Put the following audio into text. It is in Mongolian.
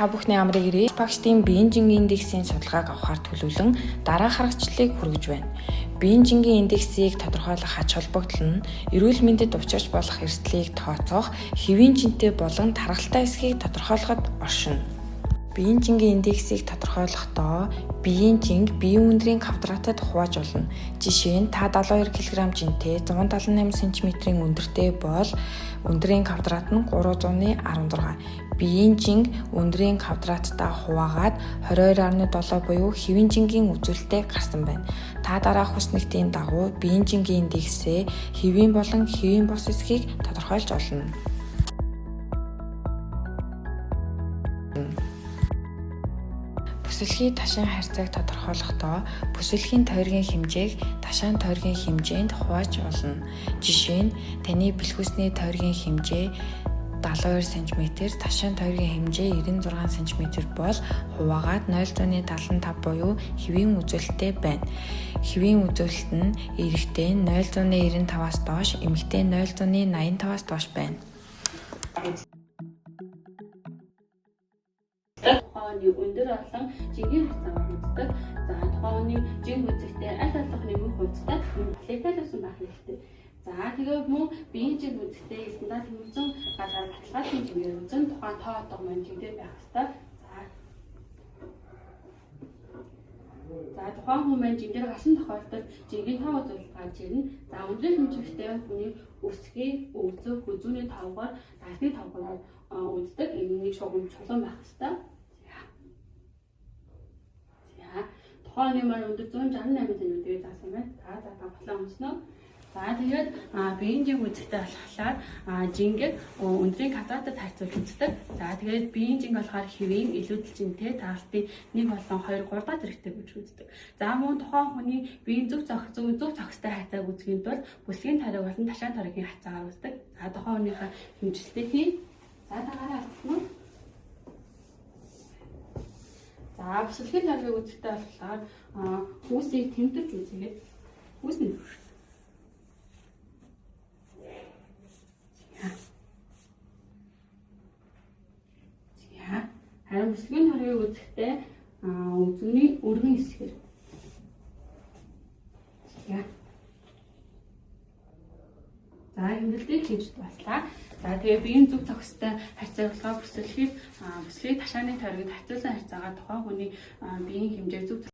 Та бүхний амрыг ирээ. Багштын биеийн жингийн индексийн судалгааг авахар төлөвлөн дараах харгачлалыг хүргэж байна. Биеийн жингийн индексийг тодорхойлох ач холбогдол нь эрүүл мэндэд учирч болох эрсдлийг тооцоох, хэвийн жинтэй болон таргалтай эсхийг тодорхойлоход оршино. Биеийн жингийн индексийг тодорхойлохдоо биеийн жинг биеийн өндрийн квадратад хувааж болно. Жишээ нь та 72 кг жинтэй 178 см-ийн өндөртэй бол өндрийн квадрат нь 316. Биеийн жинг өндрийн квадраттай хуваагаад 22.7 буюу хэвийн жингийн үзүүлэлтээ гарсан байна. Та дараах хүснэгтийн дагуу биеийн жингийн индексээ хэвийн болон хэвийн бус эсхийг тодорхойлж олно. Бүсэлхий ташаан харьцааг тодорхойлохдоо бүсэлхийн тойргийн хэмжээг ташаан тойргийн хэмжээнд хувааж болно. Жишээ нь таны бэлхүүсний тойргийн хэмжээ 72 см, ташаан тойргийн хэмжээ 96 см бол хуваагаад 0.75 буюу хэвийн үзүүлэлттэй байна. Хэвийн үзүүлэлт нь эрэгтэй 0.95-аас доош, эмэгтэй 0.85-аас доош байна. Тухайн өндөр болон жингийн харьцаагаар үздэг. За тухайн хүний жин үзэгтээ аль болох нэмэх хувьцтай леталсан байх хэрэгтэй. За тэгээд мөн биеийн жин үзэгтээ стандарт хэмжин газар баталгаажлын чигээр үзэн тухайн тоо отго маань жигдээ байх хэрэгтэй. За тухайн хүн маань жин дээр гарсан тохиолдолд жингийн тоо үзүүлэлт гарч ирнэ. За өндрийн хэмжээтэй хүний өсгийн өвзөв хүзүүний тавгаар дасны тавгаар үздэг. Энэ нэг шугам чулуун байх хэрэгтэй. Тухайн хүний маань өндөр 168 см-ийг заасан байна. За за та ботлоо өмснө. За тэгээд биеийн жинг үзэгтэй болохоор жингийг өндрийн квадратад харьцуулж үздэг. За тэгээд биеийн жинг болохоор хэвийн илүүдэл жинтэй таалтын 1 болон 2 3 дахь зэрэгтэй гэж үздэг. За мөн тухайн хүний биеийн зөв зохистой харьцааг үзэхийн тулд бүсгийн тойрог болон ташаан тойргийн харьцаагаар үздэг. За тухайн хүнийхээ хэмжилтийг хий. За тагаараа алдсан уу? За бүсэлхийн тойргийг үзэхдээ болохоор хүүсийг тэмдэрч үзгээд хүүс нь За. Харин бүсэлхийн тойргийг үзэхдээ үзүүний өргөн хэсгээр. За. За хэмнэлтийг хийж дуслаа. За тэгээ биеийн зүг зохистой харьцааг болохоор бүсэлхийг бүслийг ташааны тойрогт харьцуулсан харьцаагаар тухайн хүний биеийн хэмжээ зүг